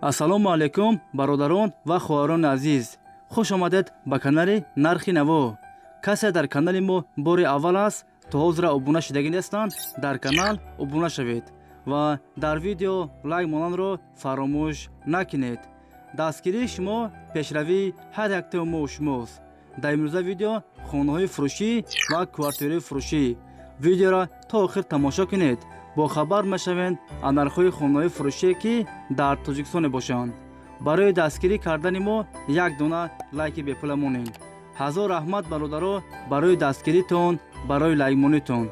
Ассалому алайкум, бародарон ва хоҳарони азиз, хуш омадед ба канали Нархи Наво. Касе дар канали мо бори аввал аст, то ҳозира обуна шудагӣ нестанд, дар канал обуна шавед ва дар видео лайк монанро фаромӯш накунед. Дастгирии шумо пешравии ҳар яктаи мо шумост. Дар имрӯза видео хонаҳои фурӯшӣ ва квартираҳои фурӯшӣ. Видеоро то охир тамошо кунед, бохабар мешавед аз нархҳои хонаҳои фурӯшие, ки дар Тоҷикистон мебошанд. Барои дастгирӣ кардани мо як дона лайки бепула монед. Ҳазор раҳмат, бародаро, барои дастгиритон, барои лайкмонитон.